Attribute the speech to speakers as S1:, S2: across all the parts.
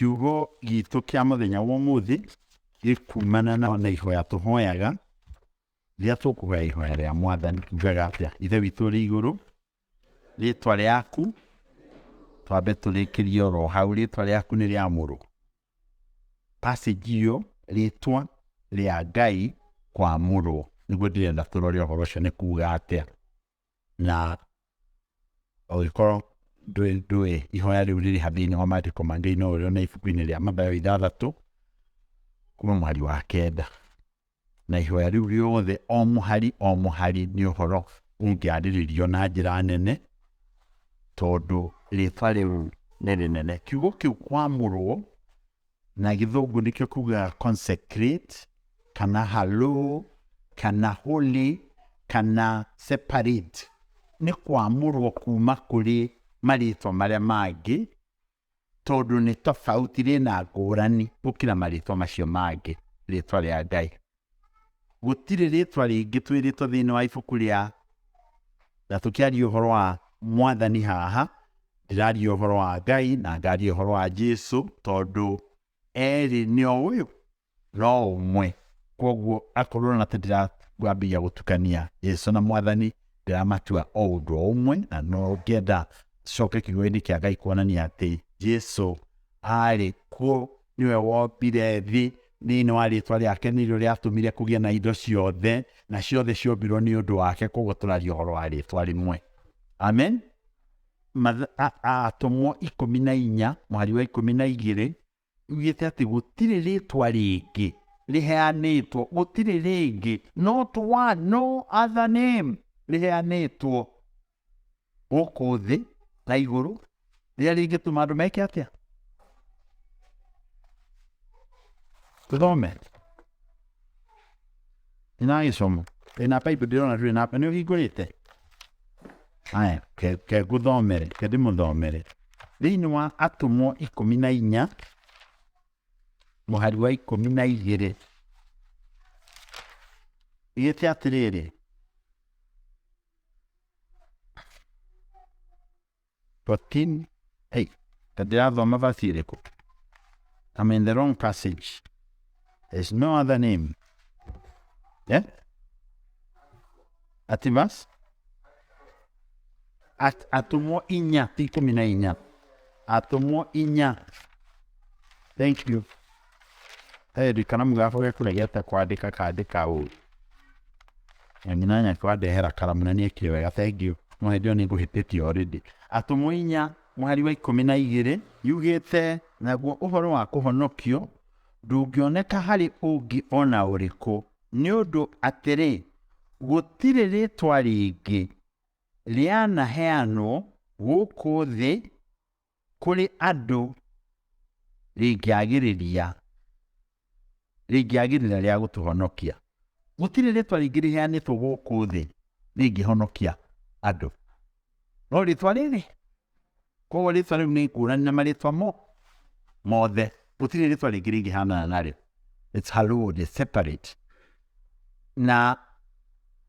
S1: Kiugo gitũ kĩa mũthenya wa ũmũthĩ gĩkumana na ihoya tũhoyaga rĩrĩa tũkũhoya ihoya rĩa Mwathani. Tugaga atĩa? Ithe witũ ũrĩ igũrũ, rĩtwa rĩaku, twambe tũrĩkĩrie oro hau, rĩtwa rĩaku nĩ rĩamũrwo. Passage ĩyo, rĩtwa rĩa Ngai kwamũrwo, nĩguo ndĩrenda tũrore ũhoro ũcio nĩ kuga atĩa. Na ũngĩkorwo ndũĩ ihoya rĩu rĩrĩ ha thĩinĩ wa maandĩko ma Ngai no ũrĩone ibuku-inĩ rĩa Mathayo 6 kuma mũhari wa 9. Na ihoya rĩu rĩothe o mũhari o mũhari nĩ ũhoro ũngĩarĩrĩrio na njĩra nene, tondũ rĩtwa rĩu nĩ rĩnene. Kiugo kĩu kwamũrwo na Gĩthũngũ nĩkĩo kiugaga consecrate kana hallow kana holy kana separate, nĩ kwamũrwo kuma kũrĩ marĩtwa marĩa mangĩ tondũ nĩ tofauti, rĩna ngũrani gũkĩra marĩtwa macio mangĩ, rĩtwa rĩa Ngai. Gũtirĩ rĩtwa rĩngĩ twĩrĩtwo thĩinĩ wa ibuku rĩa, na tũkĩaria ũhoro wa Mwathani haha, ndĩraria ũhoro wa Ngai na ngaria ũhoro wa Jesu, tondũ erĩ nĩ o ũyũ no ũmwe. Kwoguo akorwo na atĩ ndĩrakwambia gũtukania Jesu na Mwathani, ndĩramatua o ũndũ o ũmwe, na no ngĩenda coke kiugo-inĩ kĩa Ngai kuonania atĩ Jesu arĩ kuo, nĩwe wombire thĩ, thĩinĩ wa rĩtwa rĩake nĩrĩo rĩatũmire kũgĩe na indo ciothe, na ciothe ciombirwo nĩ ũndũ wake, kwoguo tũraria ũhoro wa rĩtwa rĩmwe. Amen. Atũmwo 14 mũhari wa 12 yugĩte atĩ gũtirĩ rĩtwa rĩngĩ rĩheanĩtwo, gũtirĩ rĩngĩ, not one, no other name rĩheanĩtwo gũkũ thĩ na igũrũ rĩrĩa rĩngĩtũma andũ meke atĩa? Tũthome. Nĩnagĩcoma. Ndĩna Bible ndĩrona ndũrĩ na, nĩ ũhingũrĩte? Aya, ke ngũthomere, ke ndĩmũthomere. Thĩinĩ wa Atũmwo 14, mũhari wa 12, ugĩte atĩrĩrĩ, 14, hey, ta ndĩrathoma verse ĩrĩkũ? I'm in the wrong passage. There's no other name. Yeah? Ati verse? Atũmwo 4, ti 14. Atũmwo 4. Thank you. Hey, karamu gakwa gekũregete kwandĩka kandĩka ũũ. Na nyina nyakwa ndehera karamu na nĩekire wega, thank you. No hĩndĩ ĩyo nĩngũhĩtĩtie already. Atũmwo 4 mũhari wa 12 yugĩte, naguo ũhoro wa kũhonokio ndũngĩoneka harĩ ũngĩ o na ũrĩkũ, nĩ ũndũ atĩrĩ, gũtirĩ rĩĩtwa rĩngĩ rĩanaheanwo gũkũ thĩ kũrĩ andũ rĩngĩagĩrĩria rĩngĩagĩrĩra rĩa gũtũhonokia. Gũtirĩ rĩtwa rĩngĩ rĩheanĩtwo gũkũ thĩ rĩngĩhonokia andũ, no rĩtwa rĩrĩ. Koguo rĩtwa rĩu nĩ ngũrani na marĩtwa mothe. Gũtirĩ rĩtwa rĩngĩ rĩngĩhanana narĩo. It's hallowed, it's separate. Na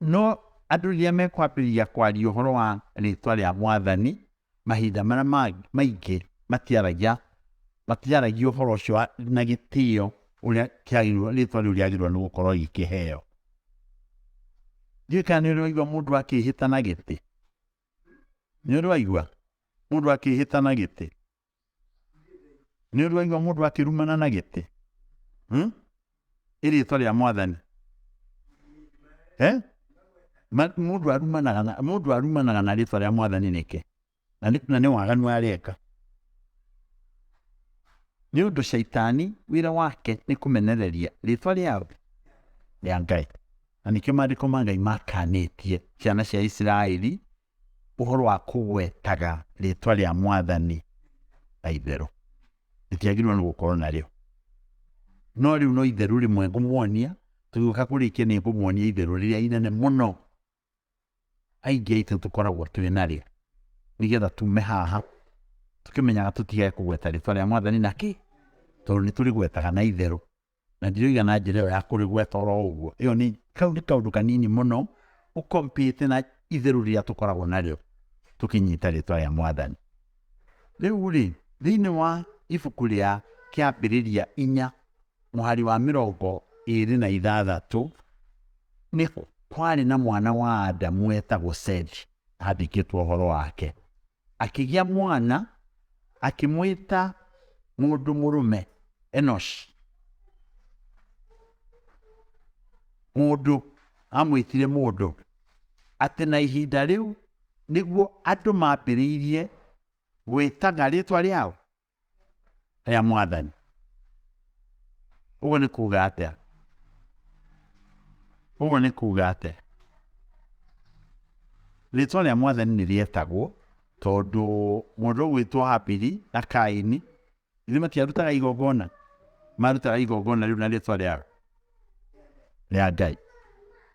S1: no andũ rĩrĩa mekwambĩrĩria kwaria ũhoro wa rĩtwa rĩa Mwathani, mahinda marĩa maingĩ matiaragia ũhoro ũcio na gĩtĩo ũrĩa kĩagĩrĩirwo, rĩtwa rĩu rĩagĩrĩirwo nĩ gũkorwo rĩkĩheo. Ndiũĩ kana nĩ ũrĩ waigua mũndũ akĩĩhĩta na gĩtĩ? Nĩ ũrĩ waigua mũndũ akĩĩhĩta na gĩtĩ? Nĩ ũrĩ waigua mũndũ akĩrumana na gĩtĩ? Hmm? Ĩ rĩtwa rĩa Mwathani. Eh? Mũndũ arumanaga na, mũndũ arumanaga na rĩtwa rĩa Mwathani nĩkĩ? Na nĩ waganu areka. Nĩ ũndũ caitani wĩra wake nĩ kũmenereria rĩtwa rĩa rĩa Ngai. Na nĩkĩo maandĩko ma Ngai makanĩtie ciana cia Isiraeli ũhoro wa kũgwetaga rĩtwa rĩa Mwathani na itherũ. Rĩtiagĩrĩirwo nĩ gũkorwo narĩo. No rĩu no itherũ rĩmwe ngũmuonia, tũgĩũka kũrĩkia nĩ ngũmuonia itherũ rĩrĩa inene mũno aingĩ aitũ tũkoragwo twĩ narĩo, nĩgetha tume haha tũkĩmenyaga tũtigage kũgweta rĩtwa rĩa Mwathani na kĩ, tondũ nĩ tũrĩgwetaga na itherũ. Na ndiroiga na njĩra ĩyo ya kũrĩgweta oro ũguo, ĩyo nĩ, kau nĩ kaũndũ kanini mũno ũkompĩte na itherũ rĩrĩa tũkoragwo narĩo tũkĩnyita rĩtwa rĩa Mwathani. Rĩu rĩ, thĩinĩ wa ibuku rĩa Kĩambĩrĩria 4 mũhari wa 26, nĩ kwarĩ na mwana wa Adamu wetagwo Sethi, handĩkĩtwo ũhoro wake. Akĩgĩa mwana, akĩmwĩta mũndũ mũrũme Enosh. Mũndũ, amwĩtire mũndũ. Atĩ na ihinda rĩu nĩguo andũ mambĩrĩirie gwĩtaga rĩtwa rĩao rĩa Mwathani. Ũguo nĩ kuga atĩa? Ũguo nĩ kuga atĩa? Rĩtwa rĩa Mwathani nĩ rĩetagwo tondũ mũndũ ũgwĩtwo Habili na Kaini ithuĩ matiarutaga igongona, marutaga igongona rĩu na rĩtwa rĩa rĩa Ngai.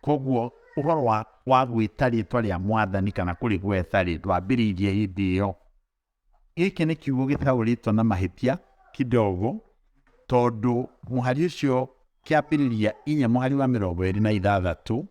S1: Koguo ũhoro wa gwĩta rĩtwa rĩa Mwathani kana kũrĩgweta rĩ, ndwambĩrĩirie hĩndĩ ĩyo. Gĩkĩ nĩ kiugo gĩtaũrĩtwo na mahĩtia kidogo, tondũ mũhari ũcio Kĩambĩrĩria 4 mũhari wa 26,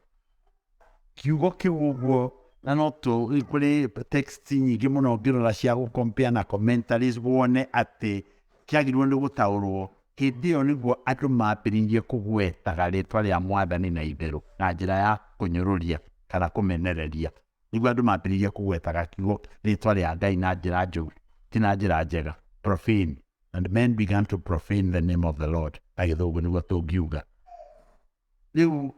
S1: kiugo kĩu ũguo, na no tũ kũrĩ text nyingĩ mũno ũngĩrora cia gũ compare na commentaries wone atĩ kĩagĩrĩirwo nĩ gũtaũrwo hĩndĩ ĩyo nĩguo andũ mambĩrĩirie kũgwetaga rĩtwa rĩa Mwathani na itherũ na njĩra ya kũnyũrũria kana kũmenereria. Nĩguo andũ mambĩrĩirie kũgwetaga kiugo rĩtwa rĩa Ngai na njĩra njũru, ti na njĩra njega, profane. And men began to profane the name of the Lord, na Gĩthũngũ nĩguo tũngiuga. Rĩu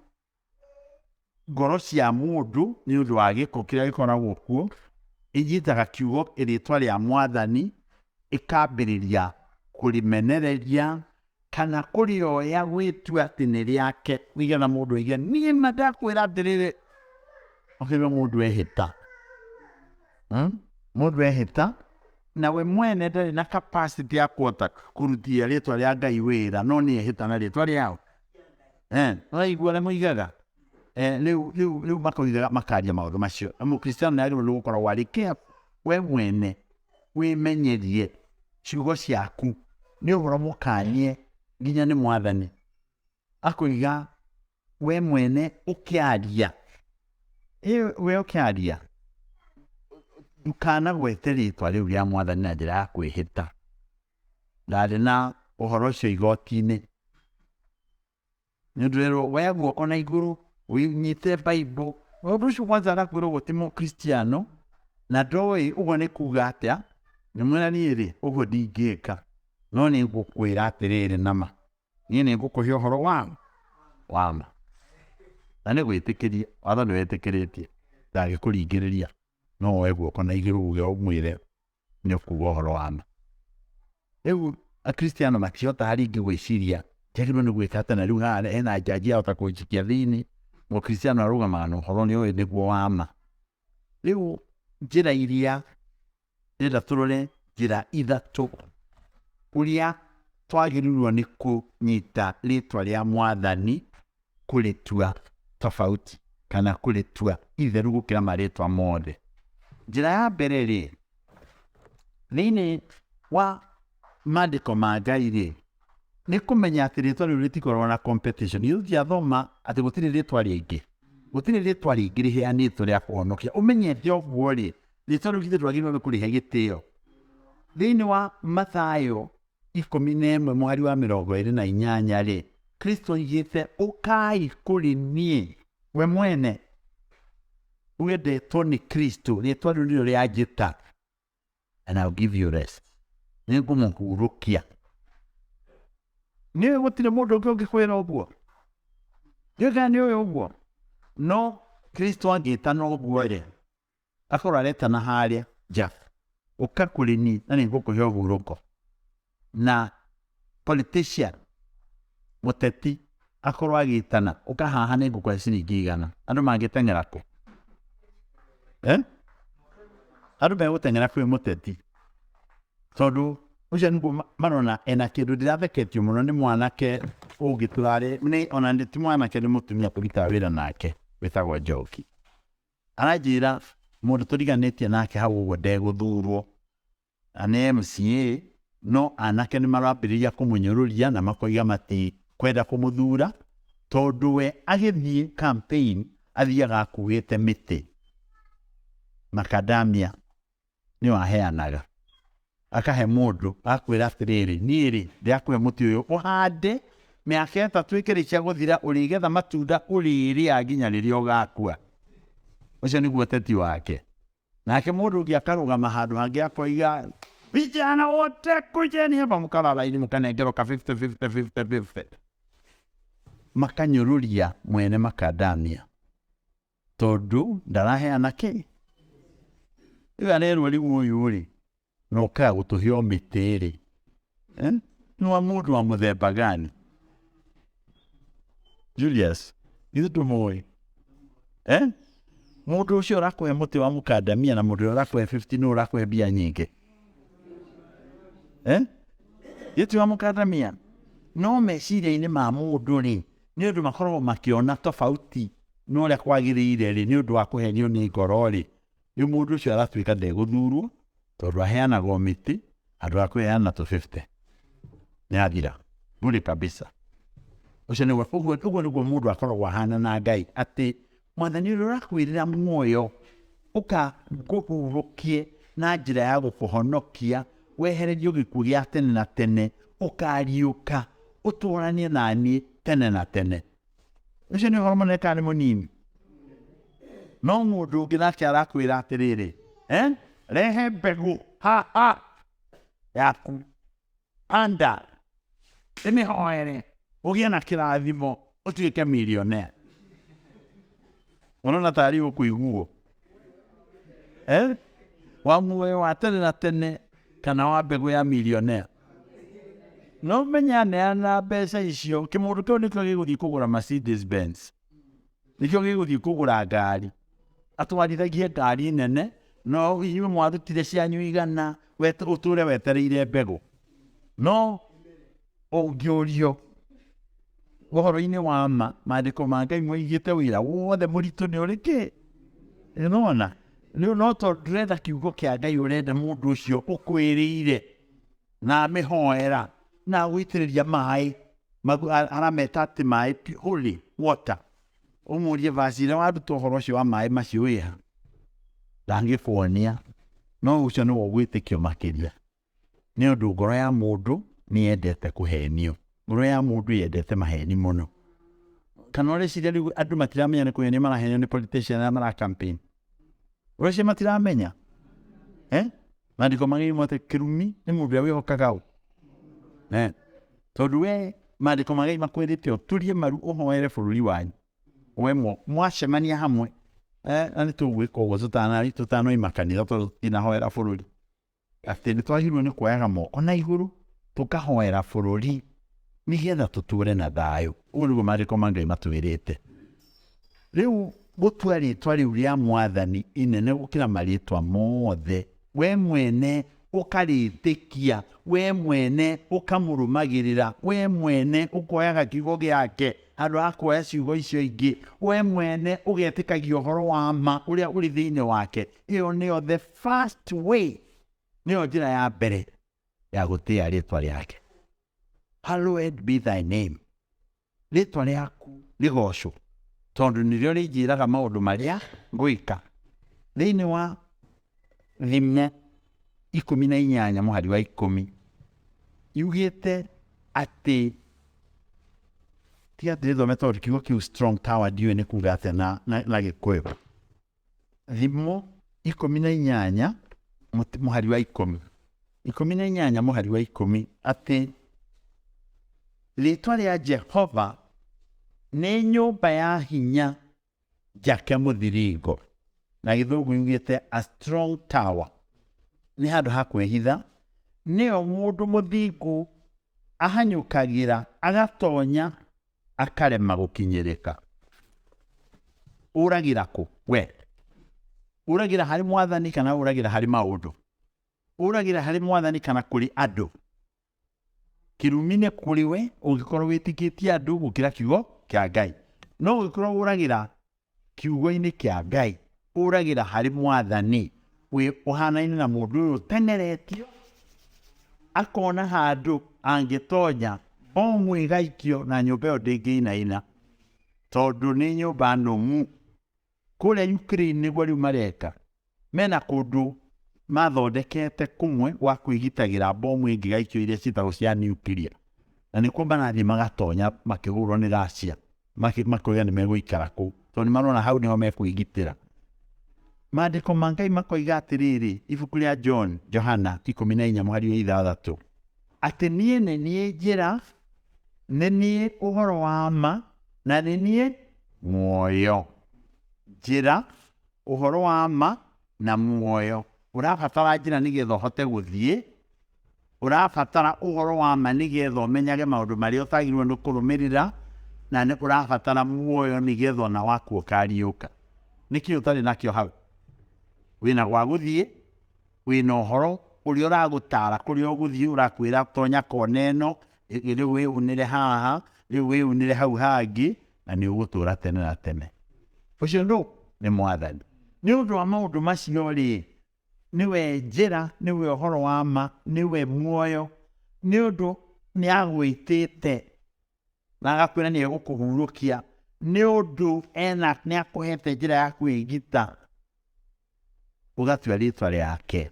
S1: ngoro cia mũndũ nĩ ũndũ wa gĩko kĩrĩa gĩkoragwo kuo, ĩnyitaga kiugo rĩtwa rĩa Mwathani, ĩkambĩrĩria kũrĩmenereria kana kũrĩoya gwĩtua atĩ nĩ rĩake, nĩgetha mũndũ oige niĩ ma ndakwĩra atĩrĩrĩ, ũkĩigua mũndũ ehĩta, Mũndũ ehĩta na we mwene ndarĩ na capacity ya kũhota kũrutithia rĩtwa rĩa Ngai wĩra, no nĩ ehĩta na rĩtwa rĩao. Ũraigua ũrĩa moigaga? Rĩu rĩu rĩu makoigaga makaria maũndũ macio. Na Mũkristiano nĩ agĩrĩirwo nĩ gũkoragwo arĩ careful we mwene, wĩmenyerie ciugo ciaku nĩ ũhoro mũkanie nginya nĩ Mwathani. Akoiga we mwene ũkĩaria, we ũkĩaria ndũkanagwete rĩtwa rĩu rĩa Mwathani na njĩra ya kwĩhĩta. Ndarĩ na ũhoro ũcio igoti-inĩ. Nĩ ũndũ werwo woya guoko na igũrũ ũnyite Bible. Ũndũ ũcio kwanza agakwĩra ũguo ti Mũkristiano na ndoĩ ũguo nĩ kuga atĩa. Ngĩmwĩra niĩ rĩ, ũguo ndingĩka, no nĩ ngũkwĩra atĩrĩrĩ nama, niĩ nĩ ngũkũhe ũhoro wa wa ma. Na nĩ gwĩtĩkĩria, watho nĩ wĩtĩkĩrĩtie, ndangĩkũringĩrĩria, no woe guoko na igũrũ uge ũmwĩre nĩ ũkuga ũhoro wa ma. Rĩu Akristiano matihotaga rĩngĩ gwĩciria njagĩrĩirwo nĩ gwĩka atĩa, na rĩu haha hena njanji yahota kũnjikia thĩinĩ. Mũkristiano arũgamaga na ũhoro nĩ ũĩ nĩguo wa ma. Rĩu njĩra iria ndĩrenda tũrore njĩra ithatũ ũrĩa twagĩrĩirwo nĩ kũnyita rĩtwa rĩa Mwathani kũrĩtua tofauti kana kũrĩtua itheru gũkĩra marĩtwa mothe. Njĩra ya mbere rĩ, thĩinĩ wa mandĩko ma Ngai rĩ, nĩ kũmenya atĩ rĩtwa rĩu rĩtikoragwo na competition. Ithuĩ tũtiathoma atĩ gũtirĩ rĩtwa rĩngĩ, gũtirĩ rĩtwa rĩngĩ rĩheanĩtwo rĩa kũhonokia. Ũmenyete ũguo rĩ, rĩtwa rĩu githĩ ndwagĩrĩirwo nĩ kũrĩhe gĩtĩo? Thĩinĩ wa Mathayo 11 mũhari wa 28 rĩ, Kristo oigĩte, ũkai kũrĩ niĩ. We mwene wendetwo nĩ Kristo, rĩtwa rĩu nĩrĩo rĩanjĩta, and I'll give you rest. Nĩngũmũhurũkia. Nĩũĩ gũtirĩ mũndũ ũngĩ ũngĩkwĩra ũguo? Nĩũĩ kana nĩũĩ ũguo? No Kristo angĩtana ũguo rĩ, akorwo aretana harĩa nja, ũka kũrĩ niĩ na nĩngũkũhe ũhurũko. Na politician, mũteti akorwo agĩtana, ũka haha nĩngũkũhe ciringi 100, andũ mangĩteng'era kũ? Eh? Andũ megũteng'era kwĩ mũteti tondũ ũcio nĩguo marona ena kĩndũ. Ndĩratheketio mũno nĩ mwanake ũngĩ tũrarĩ nĩ ona ti mwanake, nĩ mũtumia tũrutaga wĩra nake wĩtagwo Njoki. Aranjĩra mũndũ tũriganĩtie nake hau ũguo ndegũthurwo na nĩ MCA, no anake nĩ marambĩrĩria kũmũnyũrũria na makoiga matikwenda kũmũthura tondũ we agĩthiĩ campaign athiaga akuĩte mĩtĩ macadamia nĩyo aheanaga. Akahe mũndũ akwĩra atĩrĩrĩ, niĩ rĩ ndĩrakũhe mũtĩ ũyũ ũhande, mĩaka 3 ĩkĩrĩkia gũthira ũrĩgetha matunda ũrĩrĩa nginya rĩrĩa ũgakua. Ũcio nĩguo ũteti wake. Nake mũndũ ũngĩ akarũgama handũ hangĩ akoiga, vijana wote kujeni hapa, mũkara raini mũkanengerwo ka 50 50 50 50. Makanyũrũria mwene makadamia tondũ ndaraheana kĩ. Rĩu arerwo rĩu ũyũ rĩ, na ũkaga gũtũhe o mĩtĩ rĩ, nĩ wa mũndũ wa mũthemba gani? Julius, ithuĩ tũmũĩ. Mũndũ ũcio ũrakũhe mũtĩ wa mũkandamia na mũndũ ũrĩa ũrakũhe 50 nĩ ũrakũhe mbia nyingĩ. Gĩtĩ wa mũkandamia. No meciria-inĩ ma mũndũ rĩ, nĩ ũndũ makoragwo makĩona tofauti na ũrĩa kwagĩrĩire rĩ, nĩ ũndũ wa kũhenio nĩ ngoro rĩ, rĩu mũndũ ũcio aratuĩka ndegũthurwo tondũ aheanaga o mĩtĩ handũ ha kũheana tũ 50. Nĩ athira bure kabisa. Ũcio nĩguo, ũguo, ũguo nĩguo mũndũ akoragwo ahana na Ngai, atĩ mwathani ũrĩa ũrakwĩrĩra muoyo ũka ngũhurũkie na njĩra ya gũkũhonokia wehererio gĩkuũ gĩa tene na tene, ũkariũka ũtũranie na niĩ tene na tene. Ũcio nĩ ũhoro mũnene kana nĩ mũnini? No mũndũ ũngĩ nake arakwĩra atĩrĩrĩ, rehe mbegũ haha yaku, panda, ĩmĩhoere, ũgĩe na kĩrathimo, ũtuĩke millionaire. Ũrona tarĩ ũkũiguo? Wa muoyo wa tene na tene kana wa mbegũ ya millionaire? No menye aneana mbeca icio, kĩmũndũ kĩu nĩkĩo gĩgũthiĩ kũgũra Mercedes Benz, nĩkĩo gĩgũthiĩ kũgũra ngari, atwarithagie ngari nene, no inyuĩ mwarutire cianyu 100, ũtũre wetereire mbegũ. No ũngĩũrio ũhoro-inĩ wa ma, maandĩko ma Ngai moigĩte wĩra wothe mũritũ nĩ ũrĩ kĩ? Nĩũrona? Rĩu no tondũ ndũrenda kiugo kĩa Ngai, ũrenda mũndũ ũcio ũkwĩrĩire na amĩhoera na agũitĩrĩria maĩ, arameta atĩ maĩ holy water. Ũmũrie verse ĩrĩa waruta ũhoro ũcio wa maĩ macio wĩha, ndangĩkuonia. No ũcio nĩwe ũgwĩtĩkio makĩria, nĩ ũndũ ngoro ya mũndũ nĩ yendete kũhenio. Ngoro ya mũndũ yendete maheni mũno. Kana ũreciria rĩu andũ matiramenya nĩ kũhenio marahenio nĩ politician arĩa mara campaign? Ũreciria matiramenya? Maandĩko magĩrĩirwo atĩ kĩrumi nĩ mũndũ ũrĩa wĩhokaga ũ? Tondũ we maandĩko ma Ngai makwĩrĩte ũturie maru ũhoere bũrũri wanyu. We mwacemania hamwe, na nĩ tũgwĩka ũguo tũtanoima kanitha tondũ tũtinahoera bũrũri. Atĩ nĩ twagĩrĩirwo nĩ kuoyaga moko na igũrũ tũkahoera bũrũri nĩgetha tũtũre na thayũ. Ũguo nĩguo maandĩko ma Ngai matwĩrĩte. Rĩu gũtua rĩtwa rĩu rĩa mwathani inene gũkĩra marĩtwa mothe, we mwene ũkarĩtĩkia, we mwene ũkamũrũmagĩrĩra, we mwene ũkoyaga kiugo gĩake handũ ha kuoya ciugo icio ingĩ, we mwene ũgetĩkagia ũhoro wa ma ũrĩa ũrĩ thĩinĩ wake. Ĩyo nĩyo the first way, nĩyo njĩra ya mbere ya gũtĩĩa rĩtwa rĩake. Hallowed be thy name, rĩtwa rĩaku rĩgocwo, tondũ nĩrĩo rĩnjĩraga maũndũ marĩa ngwĩka. Thĩinĩ wa Thimo 18 mũhari wa 10 yugĩte atĩ, tiga ndĩthome tondũ kiugo kĩu strong tower ndiũĩ nĩ kuga atĩa na Gĩkũyũ. Thimo 18 mũhari wa 10, 18 mũhari wa 10, atĩ rĩtwa rĩa Jehova nĩ nyũmba ya hinya njake mũthiringo. Na Gĩthũngũ yugĩte a strong tower, nĩ handũ ha kwĩhitha, nĩyo mũndũ mũthingu ahanyũkagĩra agatonya akarema gũkinyĩrĩka. Ũragĩra kũ we? Ũragĩra harĩ mwathani kana ũragĩra harĩ maũndũ? Ũragĩra harĩ mwathani kana kũrĩ andũ? Kĩrumi nĩ kũrĩ we ũngĩkorwo wĩtĩkĩtie andũ gũkĩra kiugo kĩa Ngai. No ũngĩkorwo ũragĩra kiugo-inĩ kĩa Ngai, ũragĩra harĩ mwathani, wĩ ũhanaine na mũndũ ũyũ ũteng'eretio akona handũ angĩtonya bomu ĩgaikio na nyũmba ĩyo ndĩngĩinaina tondũ nĩ nyũmba nũmu. Kũrĩa Ukraine nĩguo rĩu mareka, mena kũndũ Mathondekete kũmwe gwa kwĩgitagĩra bomu ĩngĩgaikio iria ciĩtagwo cia nuclear, na nĩkuo marathiĩ magatonya makĩhũrwo nĩ Russia, makoiga nĩ megũikara kũu tondũ nĩ marona hau nĩho mekwĩgitĩra. Maandĩko ma Ngai makoiga atĩrĩrĩ, ibuku rĩa John, Johana 14 mũhari wa 6, atĩ niĩ nĩ niĩ njĩra, nĩ niĩ ũhoro wa ma, na nĩ niĩ muoyo. Njĩra, ũhoro wa ma, na muoyo. Ũrabatara njĩra nĩgetha ũhote gũthiĩ, ũrabatara ũhoro wa ma nĩgetha ũmenyage maũndũ marĩa ũtagĩrĩirwo nĩ kũrũmĩrĩra, na nĩ ũrabatara muoyo nĩgetha ona waku ũkariũka. Nĩkĩ ũtarĩ nakĩo hau? Wĩna gwa gũthiĩ, wĩna ũhoro ũrĩa ũragũtara kũrĩa ũgũthiĩ, ũrakwĩra tonya kona ĩno, rĩu wĩyunĩre haha, rĩu wĩyunĩre hau hangĩ, na nĩ ũgũtũra tene na tene. Ũcio nũ? Nĩ Mwathani. Nĩ ũndũ wa maũndũ macio rĩ, nĩwe njĩra, nĩwe ũhoro wa ma, nĩwe muoyo, nĩ ũndũ nĩ agwĩtĩte na agakwĩra nĩ egũkũhurũkia, nĩ ũndũ ena nĩ akũhete njĩra ya kwĩgita, ũgatua rĩtwa rĩake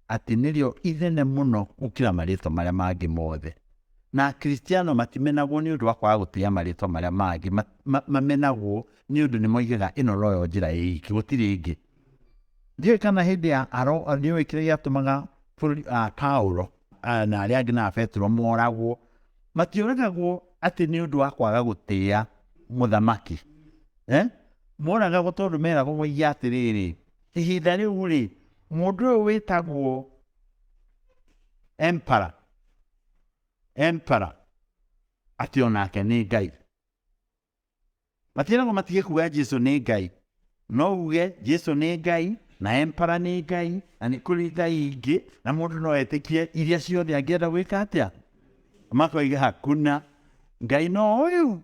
S1: atĩ nĩrĩo inene mũno gũkĩra marĩtwa marĩa mangĩ mothe. Na Akristiano matimenagwo nĩ ũndũ wa kwaga gũtĩa marĩtwa marĩa mangĩ, mamenagwo nĩ ũndũ nĩ moigaga ĩno noyo njĩra ĩiki, gũtirĩ ĩngĩ. Ndiũĩ kana hĩndĩ ya aro nĩũĩ kĩrĩa gĩatũmaga bũrũri Paulo na arĩa angĩ na Petero moragwo. Matiũragagwo atĩ nĩ ũndũ wa kwaga gũtĩa mũthamaki. Moragagwo tondũ meragwo moige atĩrĩrĩ, ihinda rĩu rĩ, mũndũ ũyũ wĩtagwo emperor, emperor atĩ onake nĩ Ngai. Matiĩragwo matige kuga Jesu nĩ Ngai, no uge Jesu nĩ Ngai na emperor nĩ Ngai na nĩ kũrĩ Ngai ingĩ, na mũndũ no etĩkie iria ciothe angĩenda gwĩka atĩa. Makoiga hakuna Ngai no ũyũ,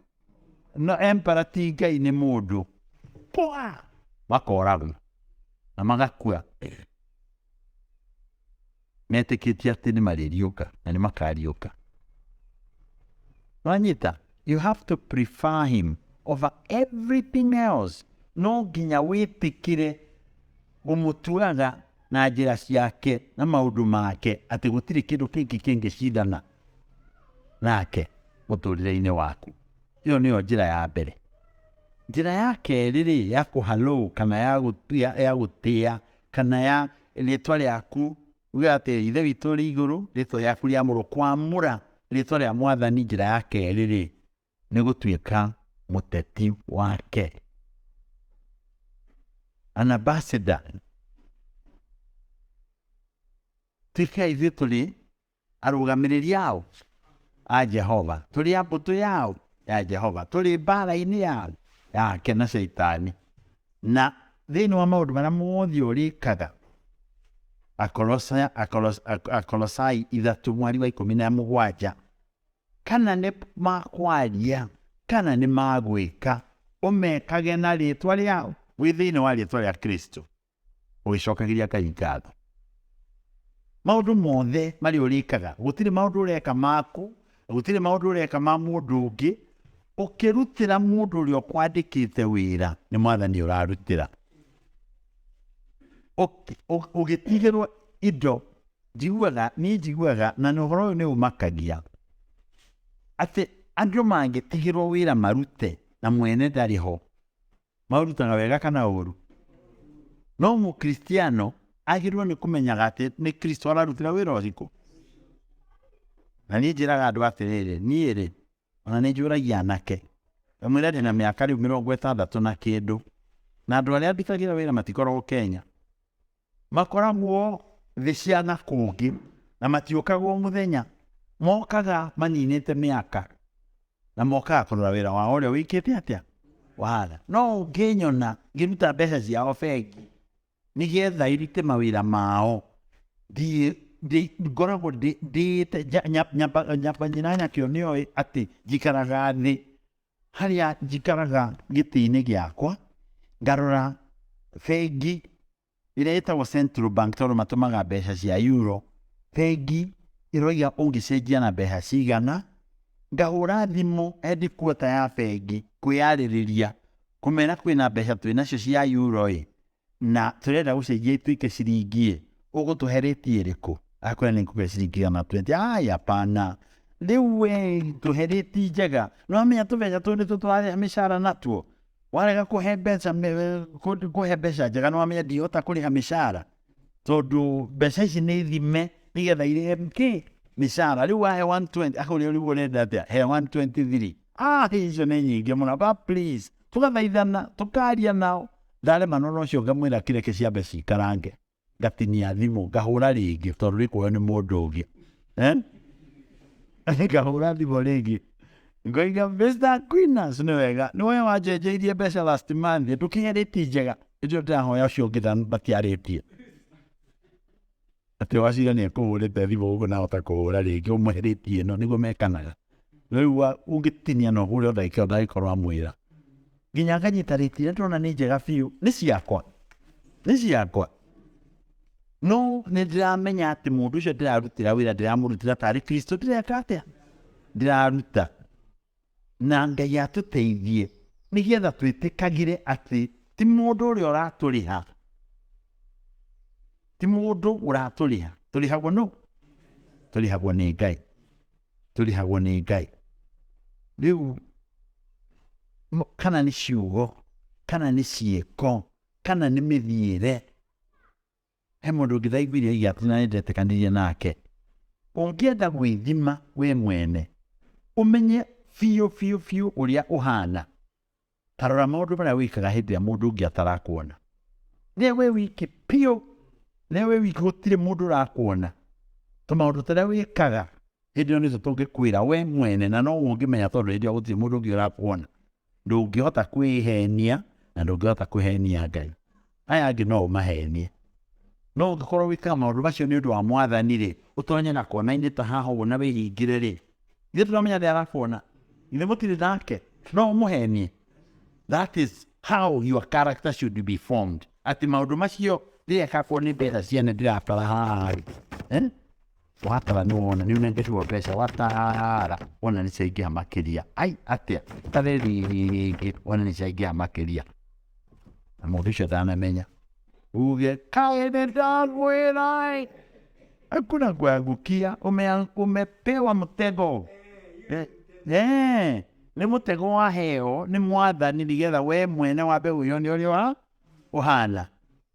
S1: no emperor ti Ngai nĩ mũndũ. Pwa! Makoragwo na magakua metĩkĩtie atĩ nĩ marĩriũka na nĩ makariũka. Wanyita? You have to prefer him over everything else. No nginya wĩtĩkĩre kũmũtuaga na njĩra ciake na maũndũ make, atĩ gũtirĩ kĩndũ kĩngĩ kĩngĩcindana nake mũtũrĩre-inĩ waku. Ĩyo nĩyo njĩra ya mbere. Njĩra ya kerĩ rĩ, ya kũhalũ kana ya gũtĩa kana ya rĩtwa rĩaku, uge atĩ Ithe witũ ũrĩ igũrũ, rĩtwa rĩaku rĩamũrwo, kwamũra rĩtwa rĩa Mwathani. Njĩra ya kerĩ rĩ, nĩ gũtuĩka mũteti wake, an ambassador. Tuĩke ithuĩ tũrĩ arũgamĩrĩri ao a Jehova, tũrĩ a mbũtũ yao ya Jehova, tũrĩ mbara-inĩ yao yake na Shaitani. Na thĩinĩ wa maũndũ marĩa mothe ũrĩkaga, Akolosai 3 mweri wa 17, kana nĩ makwaria kana nĩ magwĩka, ũmekage na rĩtwa rĩao, wĩ thĩinĩ wa rĩtwa rĩa Kristo, ũgĩcokagĩria Ngai ngatho. Maũndũ mothe marĩa ũrĩkaga, gũtirĩ maũndũ ũreka maku, gũtirĩ maũndũ ũreka ma mũndũ ũngĩ, ũkĩrutĩra mũndũ ũrĩa ũkwandĩkĩte wĩra, nĩ Mwathani ũrarutĩra. Ũgĩtigĩrwo indo, njiguaga, niĩ njiguaga, na nĩ ũhoro ũyũ nĩ ũmakagia, atĩ andũ mangĩtigĩrwo wĩra marute na mwene ndarĩ ho, maũrutaga wega kana ũru. No mũkristiano agĩrĩirwo nĩ kũmenyaga atĩ nĩ Kristo ararutĩra wĩra ũrĩkũ. Na niĩ njĩraga andũ atĩrĩrĩ, niĩ rĩ, ona nĩ njũragia anake, ngamwĩra ndĩna mĩaka rĩu 60 na kĩndũ, na andũ arĩa ndutagĩra wĩra matikoragwo Kenya, makoragwo thĩ cia na kũngĩ, na matiũkaga o mũthenya, mokaga maninĩte mĩaka, na mokaga kũrora wĩra wao ũrĩa wĩkĩte atĩa wahana. No ũngĩnyona ngĩruta mbeca ciao bengi nĩgetha irute mawĩra mao, ngoragwo ndĩĩte, nyamba nyina nyakĩo nĩoĩ atĩ njikaraga thĩ harĩa njikaraga gĩtĩ-inĩ gĩakwa, ngarora bengi ĩrĩa ĩtagwo Central Bank, tondũ matũmaga mbeca cia euro, bengi ĩroiga ũngĩcenjia na mbeca cigana, ngahũra thimũ headquarter ya bengi kwĩyarĩrĩria, kũmera kwĩna mbeca twĩnacio cia euro ĩ, na tũrenda gũcenjia ituĩke ciringi ĩ, Ũgũtũhe rĩti ĩrĩkũ? Akwĩra nĩ ngũkũhe ciringi igana 20. Ai, hapana. Rĩu we tũhe rĩti njega. Nĩwamenya tũbeca tũu nĩtwo tũrarĩha mĩcara natuo. Warega kũhe mbeca kũhe mbeca njega nĩwamenya ndihota kũrĩha mĩcara. Tondũ mbeca ici nĩ thime nĩgetha irĩhe kĩ? Mĩcara. Rĩu wahe 120, akũria rĩu ũrenda atĩa? He 123. Ah, icio nĩ nyingĩ mũno. Ba please. Tũgathaithana, tũkaria nao. Ndarema na ũcio ngamwĩra kĩreke ciambe cikarange. Ngatinia thimũ, ngahũra rĩngĩ tondũ rĩkuoywo nĩ mũndũ ũngĩ. Eh? Ngahũra thimũ rĩngĩ. Ngoiga Mr. Aquinas nĩ wega, nĩ we wanjenjeirie mbeca last month, ndũkĩhe rĩti njega. Ĩndĩ ndĩrahoya ũcio ũngĩ matiarĩtie. Atĩ wacira nĩ ekũhũrĩte thimũ ũguo na ahota kũhũra rĩngĩ ũmũhe rĩti ĩno, nĩguo mekanaga. Rĩu ũngĩtinia na ũhũre o ndagĩka ĩyo ndagĩkorwo amwĩra. Nginya nganyita rĩti ĩrĩa ndĩrona nĩ njega biũ, nĩ ciakwa, nĩ ciakwa. No nĩ ndĩramenya atĩ mũndũ ũcio ndĩrarutĩra wĩra ndĩramũrutĩra tarĩ Kristo ndĩreka atĩa? Ndĩraruta. Na Ngai atũteithie nĩgetha twĩtĩkagĩre atĩ ti mũndũ ũrĩa ũratũrĩha, ti mũndũ ũratũrĩha, tũrĩhagwo nũ? Tũrĩhagwo nĩ Ngai, tũrĩhagwo nĩ Ngai. Rĩu kana nĩ ciugo, kana nĩ ciĩko, kana nĩ mĩthiĩre. He mũndũ ũngĩ ndaiguire oiga atĩ na nĩndetĩkanirie nake, ũngĩenda gwĩthima we mwene, ũmenye biũ biũ biũ ũrĩa ũhana, ta rora maũndũ marĩa wĩkaga hĩndĩ ĩrĩa mũndũ ũngĩ atarakuona. Rĩrĩa wĩ wiki biũ, rĩrĩa wĩ wiki gũtirĩ mũndũ ũrakuona, tũmaũndũ tũrĩa wĩkaga hĩndĩ ĩyo nĩtwo tũngĩkwĩra we mwene, na no ũngĩmenya tondũ hĩndĩ ĩyo gũtirĩ mũndũ ũngĩ ũrakuona. Ndũngĩhota kwĩhenia na ndũngĩhota kũhenia Ngai. Aya angĩ no ũmahenie. No ũngĩkorwo wĩkaga maũndũ macio nĩ ũndũ wa Mwathani rĩ, ũtonye na kona-inĩ ta haha ũguo na wĩhingĩre rĩ, ithuĩ tũramenya nĩ arakuona. Ithuĩ mũtirĩ nake, no ũmũhenie. That is how your character should be formed. Atĩ maũndũ macio ndĩreka nĩ mbeca ciene ndĩratara haha rĩ. Eh? Watara nĩ wona nĩ ũnengetwo mbeca watara wona nĩ ciaingĩha makĩria. Ai atĩa tare rĩngĩ wona nĩ ciaingĩha makĩria. Na mũndũ ũcio ndanamenya. Uge kaĩ nĩ ndamwĩra ĩ. Hakuna kuangukia, umepewa mtego. Eh, eh, nĩ mũtego waheo nĩ Mwathani nĩgetha we mwene wambe wĩyone ũrĩa ũhana.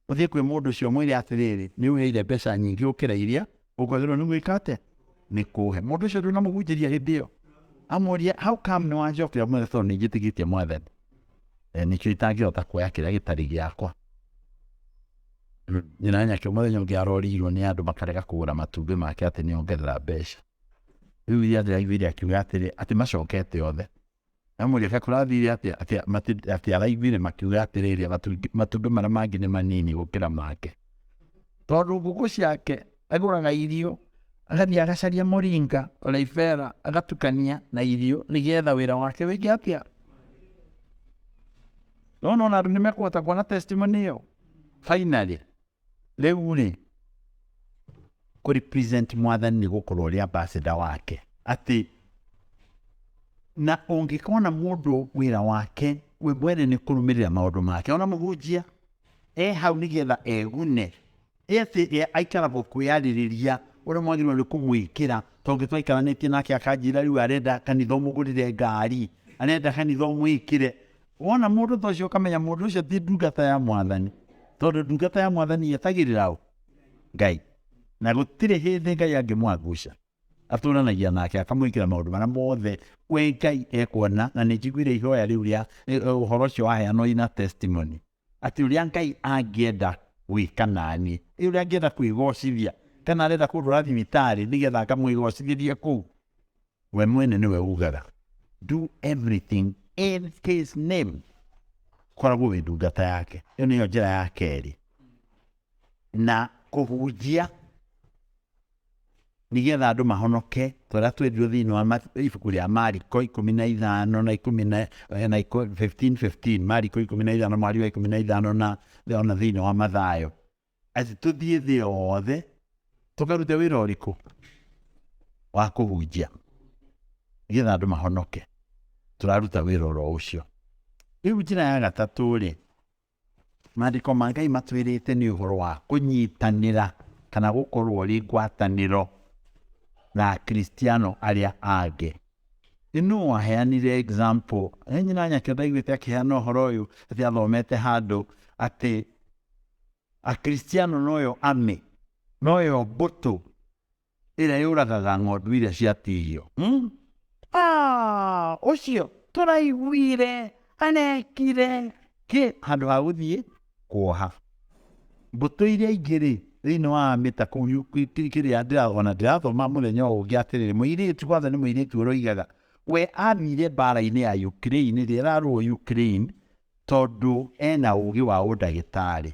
S1: Ũthiĩ kwĩ mũndũ ũcio ũmwĩre atĩrĩrĩ, nĩ ũheire mbeca nyingĩ gũkĩra iria ũkwagĩrĩirwo nĩ gwĩka atĩa? Nĩ kũhe. Mũndũ ũcio ndũnamũhunjĩria hĩndĩ ĩyo. Amũrie how come nĩ wanjokera ũmũthĩ tondũ nĩ njĩtĩkĩtie Mwathani. Eh, nĩkĩo itangĩhota kuoya kĩrĩa gĩtarĩ gĩakwa. Nyina nyake mũthenya ũngĩ arorirwo nĩ andũ makarega kũgũra matumbĩ make atĩ nĩ ongerera mbeca. Rĩu iria ndĩraiguire akiuga atĩrĩ, atĩ macokete othe. Amũria kaĩ kũrathire atĩa? Atĩ atĩ araiguire makiuga atĩrĩrĩ, matumbĩ marĩa mangĩ nĩ manini gũkĩra make. Tondũ ngũkũ ciake agũraga irio, agathiĩ agacaria mũringa olaifera agatukania na irio nĩgetha wĩra wake wĩke atĩa? No nona andũ nĩ mekũhota kuona testimony ĩyo? Finally, rĩu rĩ, kũ represent Mwathani nĩ gũkorwo ũrĩ ambassador wake. Atĩ na ũngĩkona mũndũ wĩra wake we mwene nĩ kũrũmĩrĩra maũndũ make, ona mũhunjia e hau nĩgetha egune, atĩ aikaragwo kwĩyarĩrĩria ũrĩa mwagĩrĩirwo nĩ kũmwĩkĩra, tondũ twaikaranĩtie nake akanjĩra rĩu arenda kanitha ũmũgũrĩre ngari, arenda kanitha ũmwĩkĩre. Wona mũndũ ta ũcio ũkamenya mũndũ ũcio ti ndungata ya Mwathani, tondũ ndungata ya Mwathani yetagĩrĩra ũ? Ngai. Na gũtirĩ hĩndĩ Ngai angĩmwanguca. Atũranagia nake akamwĩkĩra maũndũ marĩa mothe we Ngai ekuona, na nĩ njiguire ihoya rĩu rĩa ũhoro ũcio waheanwo ina testimony, atĩ ũrĩa Ngai angĩenda gwĩka naniĩ, ũrĩa angĩenda kwĩgocithia, kana arenda kũndwara thibitarĩ nĩgetha ngamwĩgocithĩrie kũu. We mwene nĩwe ugaga do everything in his name, koragwo wĩ ndungata yake. Ĩyo nĩyo njĩra ya kerĩ. Na kũhunjia nĩgetha andũ mahonoke, ta ũrĩa twerirwo thĩinĩ wa ibuku rĩa Mariko ikũmi na ithano na ikũmi na, na 15 15, Mariko ikũmi na ithano mweri wa ikũmi na ithano na ona thĩinĩ wa Mathayo, atĩ tũthiĩ thĩ yothe tũkarute wĩra ũrĩkũ? Wa kũhunjia nĩgetha andũ mahonoke. Tũraruta wĩra oro ũcio. Rĩu njĩra ya gatatũ rĩ, maandĩko ma Ngai matwĩrĩte nĩ ũhoro wa kũnyitanĩra. kana gũkorwo ũrĩ ngwatanĩro na Akristiano arĩa angĩ. Nĩ nũ waheanire example? Nĩ nyina nyake ndaiguĩte akĩheana ũhoro ũyũ atĩ athomete handũ atĩ Akristiano noyo army, noyo mbũtũ ĩrĩa yũragaga ng'ondu iria ciatigio. Ah, ũcio tũraiguire anekire kĩ handũ ha gũthiĩ kuoha mbũtũ iria ingĩ rĩ thĩinĩ wa mĩta kũu kĩrĩa ona ndĩrathoma mũthenya ũyũ ũngĩ atĩrĩrĩ, mũirĩtu kwanza nĩ mũirĩtu ũroigaga we athire mbara-inĩ ya Ukraine ĩrĩa ĩrarũo Ukraine tondũ ena ũgĩ wa ũndagĩtarĩ.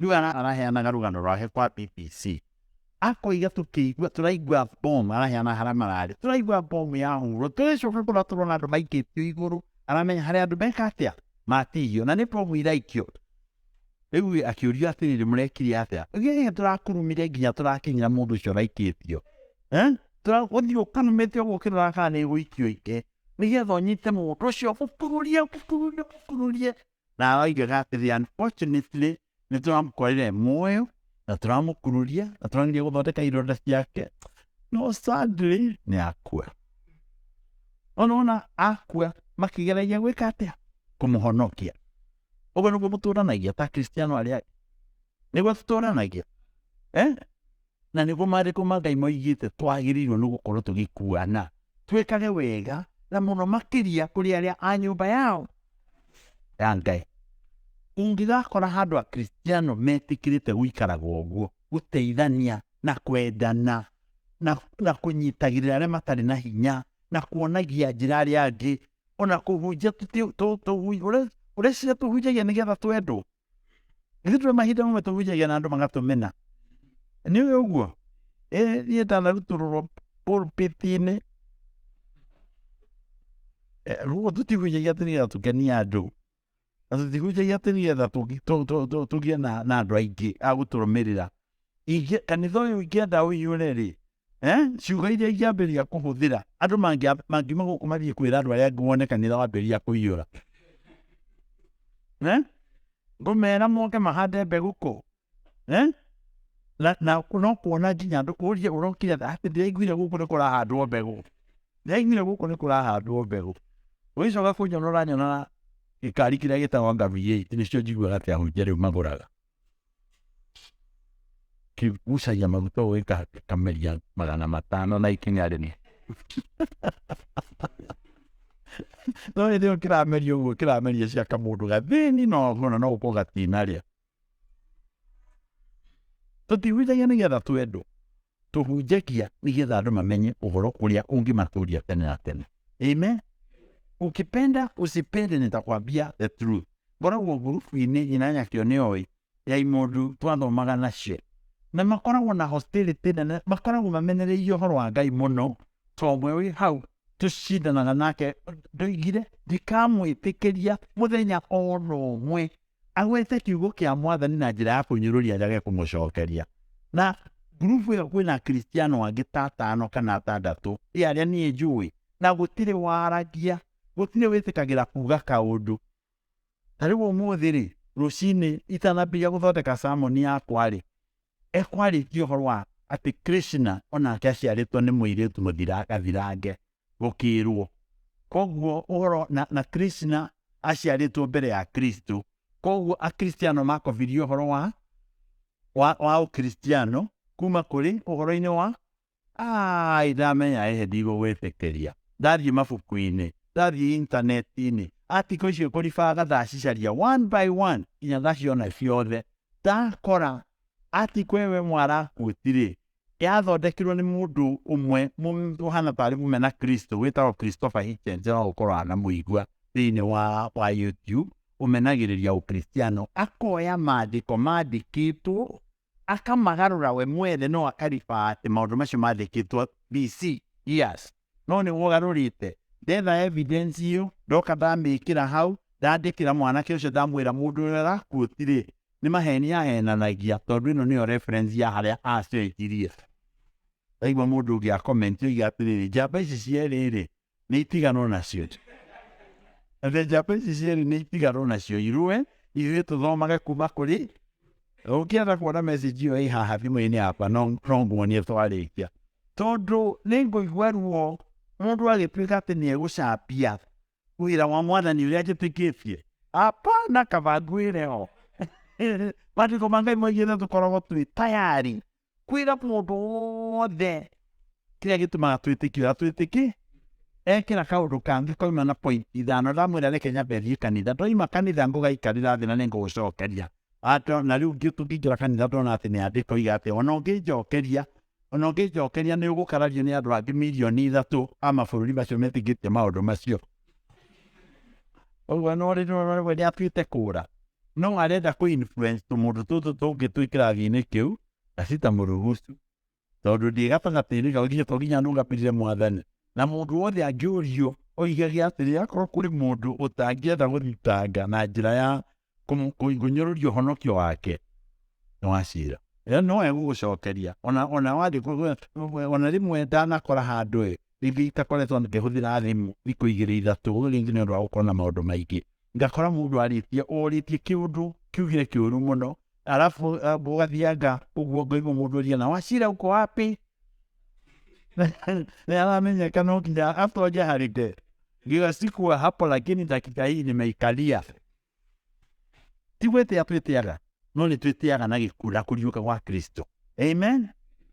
S1: Rĩu araheanaga rũgano rwake kwa BBC. Akoiga tũkĩigua tũraigua bomu, araheana harĩa mararĩ, tũraigua bomu yahũrwo, tũgĩcoka kũrora tũrona andũ maikĩtio igũrũ, aramenya harĩa andũ meka atĩa, matihio, na nĩ bomu iraikio. Rĩu akĩũrio atĩrĩrĩ, mũrekire atĩa? Gĩkĩ tũrakurumire nginya tũrakinyĩra mũndũ ũcio ũraikĩtio. Eh? Ũthiĩ ũkarumĩte ũguo ũkĩroraga kana nĩ ĩgũikio ĩngĩ, nĩgetha ũnyite mũndũ ũcio ũkururie, ũkururie, ũkururie. Na aroigaga atĩrĩ, unfortunately nĩ tũramũkorire muoyo na tũramũkururia na tũrageria gũthondeka ironda ciake, no sadly nĩ akua. Ona akua makĩgeragia gwĩka atĩa? Kũmũhonokia. Ũguo nĩguo mũtũranagia ta Kristiano arĩa angĩ, nĩguo tũtũranagia eh? Na nĩguo maandĩko ma Ngai moigĩte twagĩrĩirwo nĩ gũkorwo tũgĩkuana, twĩkage wega na mũno makĩria kũrĩ arĩa a nyũmba yao ya Ngai. Ũngĩgakora handũ Akristiano metĩkĩrĩte gũikaraga ũguo, gũteithania na kwendana na kũnyitagĩrĩra arĩa matarĩ na hinya na kuonagia njĩra arĩa angĩ, ona kũhunjia ũreciria tũhunjagia nĩgetha twendwo? Ithuĩ tũrĩ mahinda mamwe tũhunjagia na andũ magatũmena. Nĩ ũĩ ũguo? Ĩ niĩ ndanarutũrũrwo pulpit-inĩ. Ũguo tũtihunjagia atĩ nĩgetha tũkenie andũ. Na tũtihunjagia atĩ nĩgetha tũgĩe na andũ aingĩ a gũtũrũmĩrĩra. Kanitha ũyũ ingĩenda ũiyũre rĩ, ciugo iria ingĩambĩrĩria kũhũthĩra, andũ mangiuma gũkũ mathiĩ kwĩra andũ arĩa angĩ wone kanitha wambĩrĩria kũiyũra. Ngũmera moke mahande mbegũ kũ? Na no kuona nginya andũ ũrie ũrokire atĩ ndĩraiguire gũkũ nĩ kũrahandwo mbegũ. Ndĩraiguire gũkũ nĩ kũrahandwo mbegũ. Ũgĩcoka kũnyona ũranyona na gĩkari kĩrĩa gĩtagwo anga V8 nĩcio njiguaga atĩ ahunjia rĩu magũraga. Kĩgucagia maguta ũguo gĩkameria 500 na ikinya rĩmwe. No hĩndĩ ĩyo kĩrameria ũguo kĩrameria cia kamũndũ gathĩni no ona no gũkorwo gatinarĩa. Tũtihunjagia nĩgetha twendwo, tũhunjagia nĩgetha andũ mamenye ũhoro ũrĩa ũngĩmatũria tene na tene. Amen. Ukipenda usipende, nitakwambia the truth. Ngoragwo ngurubu-inĩ nyina nyakĩo nĩ oĩ ya imũndũ twathomaga nacio, na makoragwo na hostility nene, makoragwo mamenereirie ũhoro wa Ngai mũno. To ũmwe wĩ hau tũcindanaga nake, ndoigire ndikamwĩtĩkĩria mũthenya ona ũmwe agwete kiugo kĩa Mwathani na njĩra ya kũnyũrũria njage kũmũcokeria. Na ngurubu ĩyo kwĩna Akristiano angĩ ta atano kana atandatũ ĩ arĩa niĩ njũĩ, na gũtirĩ waragia, gũtirĩ wĩtĩkagĩra kuga kaũndũ. Ta rĩu ũmũthĩ-rĩ, rũcinĩ itanambĩrĩria gũthondeka sermon yakwa-rĩ, ekwarĩtie ũhoro wa atĩ Krishna onake aciarĩtwo nĩ mũirĩtu gathirange gũkĩrwo. Koguo ũhoro na Krishna aciarĩtwo mbere ya Kristo. Koguo Akristiano makobirie ũhoro wa Ũkristiano kuma kũrĩ ũhoro-inĩ wa Ai, ndamenya ehe ndigũgwĩtĩkĩria. Ndathiĩ mabuku-inĩ, ndathiĩ intaneti-inĩ, article icio kũribanga ndacicaria one by one nginya ndaciona ciothe. Ndakora article ĩyo ĩmwe araquote-rĩ, yathondekirwo nĩ mũndũ ũmwe ũhana tarĩ mũmena Kristo wĩtagwo Christopher Hitchens, no ũkorwo wanamũigua thĩinĩ wa YouTube, ũmenagĩrĩria Ũkristiano. Akoya maandĩko mandĩkĩtwo akamagarũra we mwene, no akariba atĩ maũndũ macio mandĩkĩtwo BC years, no nĩ ũgarũrĩte. Ndetha evidence ĩyo, ndoka ndamĩkĩra hau, ndandĩkĩra mwanake ũcio, ndamwĩra mũndũ ũrĩa ũraquote-rĩ nĩ maheni ahenanagia, tondũ ĩno nĩyo reference ya harĩa acenjirie. Ndaigua mũndũ ũngĩ a comment oiga atĩrĩrĩ, njamba ici cierĩ-rĩ nĩ itiganwo nacio, atĩ njamba ici cierĩ nĩ itiganwo nacio irũe, ithuĩ tũthomage kuma kũrĩ. Ũngĩenda kuona message ĩyo ĩ haha thimũ-inĩ yakwa no no nguonie twarĩkia. Tondũ nĩ ngũigua ruo mũndũ agĩtuĩka atĩ nĩ egũcambia wĩra wa mwathani ũrĩa njĩtĩkĩtie. Hapana, kaba ngwĩre ho. Maandĩko ma Ngai moigĩte tũkoragwo twĩ tayari kwĩra mũndũ wothe kĩrĩa gĩtũmaga twĩtĩkie ũrĩa twĩtĩkĩ ekĩra kaũndũ kangĩ koima na point ithano ndamwĩra reke nyambe thiĩ kanitha ndoima kanitha ngũgaikarĩra thĩ na nĩ ngũgũcokeria. Ato na rĩu tũkĩingĩra kanitha ndona atĩ nĩ andĩko iga atĩ ona ũngĩnjokeria ona ũngĩnjokeria nĩ ũgũkarario nĩ andũ angĩ mirioni 3 a mabũrũri macio metĩkĩtie maũndũ macio. Ũguo no rĩrĩa nĩ atuĩte kũra no arenda kũ influence tũmũndũ tũtũ tũngĩ twĩ kĩrathi-inĩ kĩu na sitamũruhusu tondũ ndĩ gatagatĩ-inĩ kau nginya to nginya nũgamĩrĩre mwathani na mũndũ wothe angĩũrio oigage atĩrĩ akorwo kũrĩ mũndũ ũtangĩenda gũthitanga na njĩra ya kũnyũrũria ũhonokio wake nĩ Wachira. No egũgũcokeria ona ona wathiĩ ona rĩmwe ndanakora handũ ĩ rĩngĩ itakoretwo ngĩhũthĩra thimũ thikũ igĩrĩ ithatũ rĩngĩ nĩ ũndũ wa gũkorwo na maũndũ maingĩ ngakora mũndũ arĩtie orĩtie kĩũndũ kiugire kĩũru mũno alafu ũgathianga ũguo ngaigua mũndũ oria na Wachira uko wapi nĩ aramenyeka no nginya atonye harĩke ngiga sikuwa hapo lakini dakika hii nimeikalia. Ti gwĩtĩa twĩtĩaga no nĩ twĩtĩaga na gĩkuũ na kũriũka gwa Kristo. Amen.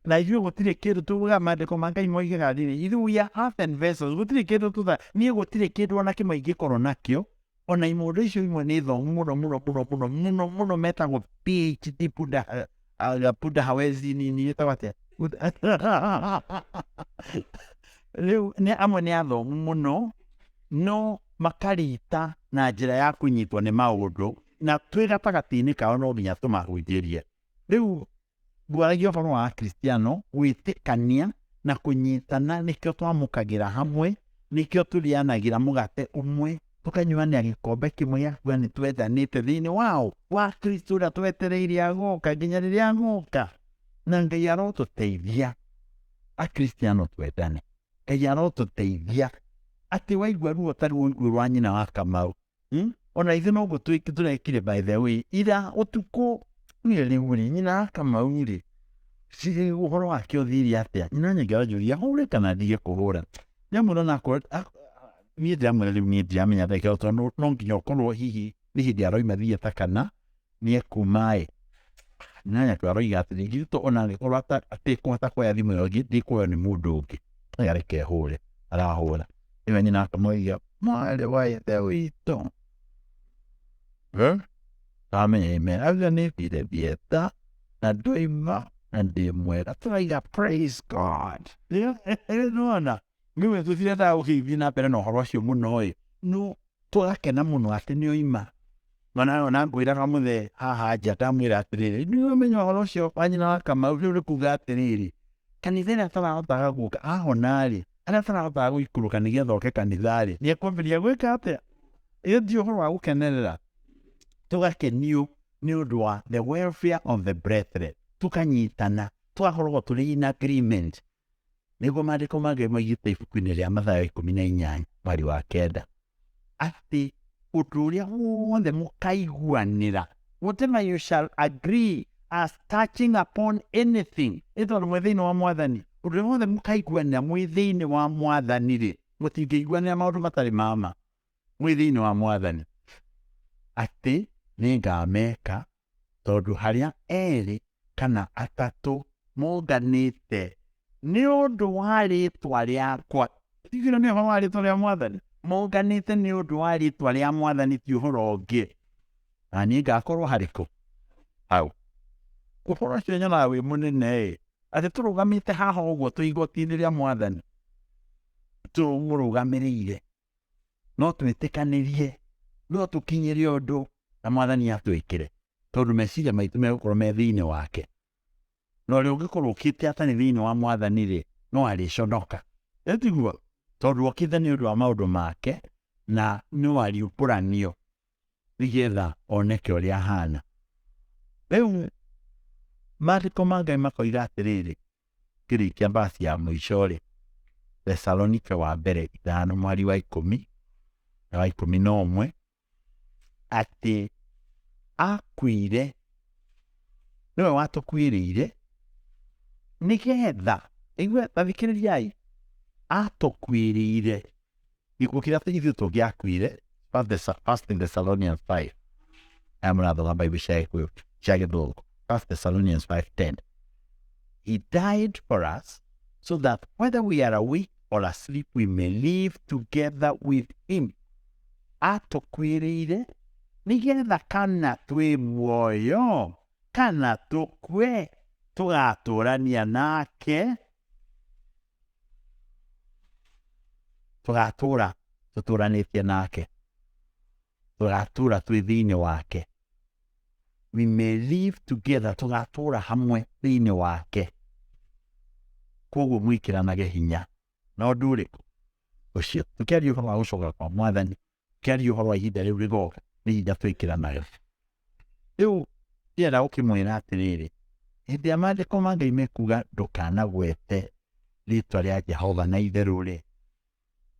S1: Na ithuĩ gũtirĩ kĩndũ tugaga maandĩko ma Ngai moigaga atĩrĩ ithuĩ we are earthen vessels gũtirĩ kĩndũ tũtha niĩ gũtirĩ kĩndũ ona kĩmwe ingĩkorwo nakĩo ona imondo icio imwe nĩ thomu mũno mũno mũno mũno mũno mũno metagwo PhD punda punda hawezi nini ĩtagwo atĩa rĩu nĩ amwe nĩ athomu mũno no makarita na njĩra ya kũnyitwo nĩ maũndũ na twĩ gatagatĩ-inĩ kao no nginya tũmahunjĩrie. Rĩu ngwaragia ũhoro wa Akristiano gwĩtĩkania na kũnyitana nĩkĩo twamũkagĩra hamwe nĩkĩo tũrĩanagĩra mũgate ũmwe tũkanyuanĩra gĩkombe kĩmwe gĩa kuga nĩ twendanĩte thĩinĩ wao wa Kristo ũrĩa twetereire agoka nginya rĩrĩa agoka na Ngai arotũteithia Akristiano twendane. Ngai arotũteithia atĩ waigua ruo ta ruo rwa nyina wa Kamau. Ona ithuĩ noguo tũrekire by the way ira ũtukũ rĩu rĩ nyina wa Kamau rĩ ũhoro wake ũthire atĩa nyina nyingĩ aranjũria hũre kana ndige kũhũra ndĩramwĩra onakorwo niĩ ndĩramwĩra rĩu niĩ ndiramenya ndagĩka ĩyo tondũ no nginya ũkorwo hihi nĩ hĩndĩ aroima theatre kana nĩ ekuma ĩ nyina nyakwa aroiga atĩrĩ githĩ to ona angĩkorwo atekũhota kuoya thimũ ĩyo ndĩkuoywo nĩ mũndũ ũngĩ aya reke hũre arahũra ĩwe nyina akamũiga mwarĩ wa ithe witũ amenya amen auga nĩ thire theatre na ndoima na ndĩ mwega tũraiga praise God nĩwona rĩu tũtirendaga gũgĩthiĩ na mbere na ũhoro ũcio mũno ĩ no tũgakena mũno atĩ nĩ oima ona ona ngwĩraga mũthee haha nja ndamwĩra atĩrĩrĩ nĩ ũmenya ũhoro ũcio wa nyina wa Kamau rĩu nĩ kuga atĩrĩrĩ kanitha ĩrĩa atarahotaga gũka ahona rĩ arĩa atarahotaga gũikũrũka nĩgetha oke kanitha rĩ nĩ ekwambĩrĩria gwĩka atĩa ĩyo ti ũhoro wa gũkenerera tũgakenio nĩ ũndũ wa the welfare of the brethren tũkanyitana tũgakoragwo tũrĩ in agreement nĩguo maandĩko ma Ngai moigĩte ibuku-inĩ rĩa Mathayo 18 mweri wa 9 atĩ ũndũ ũrĩa wothe mũkaiguanĩra whatever you shall agree as touching upon anything nĩ tondũ mwĩ thĩinĩ wa mwathani ũndũ ũrĩa wothe mũkaiguanĩra mwĩ thĩinĩ wa mwathani rĩ mũtingĩiguanĩra maũndũ matarĩ ma ma mwĩ thĩinĩ wa mwathani atĩ nĩngameka tondũ harĩa erĩ kana atatũ monganĩte nĩ ũndũ wa rĩtwa rĩakwa tigĩrĩra nĩ ũhoro wa rĩtwa rĩa mwathani monganĩte nĩ ũndũ wa rĩtwa rĩa mwathani ti ũhoro ũngĩ na niĩ ngakorwo harĩkũ hau ũhoro ũcio nyonaga wĩ mũnene ĩ atĩ tũrũgamĩte haha ũguo twĩ igoti-inĩ rĩa mwathani tũmũrũgamĩrĩire no twĩtĩkanĩrie no tũkinyĩre ũndũ na mwathani atwĩkĩre tondũ meciria maitũ megũkorwo me thĩinĩ wake na ũrĩa ũngĩkorwo ũkĩte atarĩ thĩinĩ wa mwathani rĩ no arĩconoka ĩtiguo tondũ okĩte nĩ ũndũ wa maũndũ make na no ariumbũranio nĩgetha oneke ũrĩa ahana. Rĩu maandĩko ma Ngai makoiga atĩrĩrĩ ngĩrĩkia mbasi ya mũico rĩ Thesalonike wa mbere 5 mweri wa 10 na wa 11 atĩ akuire Nĩwe watũkuĩrĩire nĩgetha, igue, ta thikĩrĩriai, atũkuĩrĩire gĩkuũ kĩrĩa ithuĩ tũngĩakuire. First Thessalonians 5, aya mũrathoma Bible cia Gĩkũyũ, cia Gĩthũngũ, First Thessalonians 5:10, he died for us so that whether we are awake or asleep, we may live together with him. Atũkuĩrĩire nĩgetha kana twĩ muoyo kana tũkue, tũgatũrania nake, tũgatũra tũtũranĩtie nake, tũgatũra twĩ thĩinĩ wake. We may live together, tũgatũra hamwe thĩinĩ wake. Koguo mwĩkĩranage hinya na ũndũ ũrĩkũ ũcio. Tũkĩaria ũhoro wa gũcoka kwa Mwathani, tũkĩaria ũhoro wa ihinda rĩu rĩgoka, nĩ ihinda twĩkĩranaga. Rĩu ndĩrenda gũkĩmwĩra atĩrĩrĩ, hĩndĩ ya maandĩko ma Ngai mekuga ndũkanagwete rĩtwa rĩa Jehova na itherũ rĩ,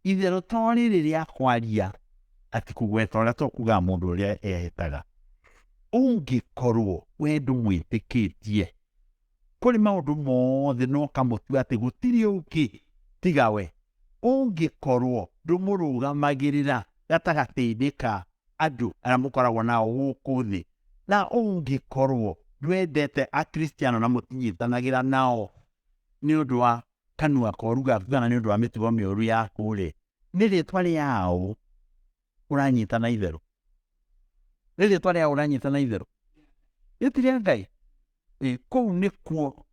S1: itherũ to rĩrĩ rĩa kwaria atĩ kũgweta ũrĩa tũkugaga mũndũ ũrĩa ehĩtaga. Ũngĩkorwo we ndũmwĩtĩkĩtie kũrĩ maũndũ mothe na ũkamũtua atĩ gũtirĩ ũngĩ tiga we, ũngĩkorwo ndũmũrũgamagĩrĩra gatagatĩ-inĩ ka andũ arĩa mũkoragwo nao gũkũ thĩ, na ũngĩkorwo ndwendete Akristiano na mũtinyitanagĩra nao nĩ ũndũ wa kanua koru gaku kana nĩ ũndũ wa mĩtugo mĩũru yaku rĩ, nĩ rĩtwa rĩao ũranyita na itherũ? Nĩ rĩtwa rĩao ũranyita na itherũ? Rĩti rĩa Ngai. Kũu nĩkuo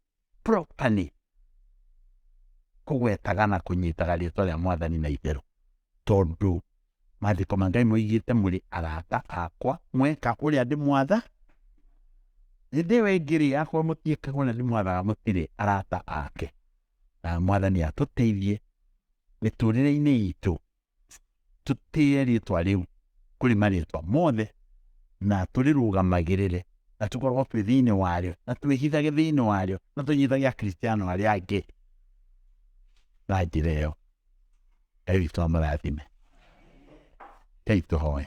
S1: properly kũgwetaga na kũnyitaga rĩtwa rĩa Mwathani na itherũ, tondũ maandĩko ma Ngai moigĩte mũrĩ arata akwa mweka ũrĩa ndĩmwatha. Hĩndĩ ĩyo ĩngĩ rĩ, akorwo mũtiĩkaga ũrĩa ndĩmwathaga, mũtirĩ arata ake. Na Mwathani atũteithie mĩtũrĩre-inĩ itũ, tũtĩe rĩtwa rĩu kũrĩ marĩtwa mothe, na tũrĩrũgamagĩrĩre, na tũkorwo twĩ thĩinĩ warĩo, na twĩhithage thĩinĩ warĩo, na tũnyitage Akristiano arĩa angĩ na njĩra ĩyo. Ngai witũ amũrathime. Ngai tũhoe.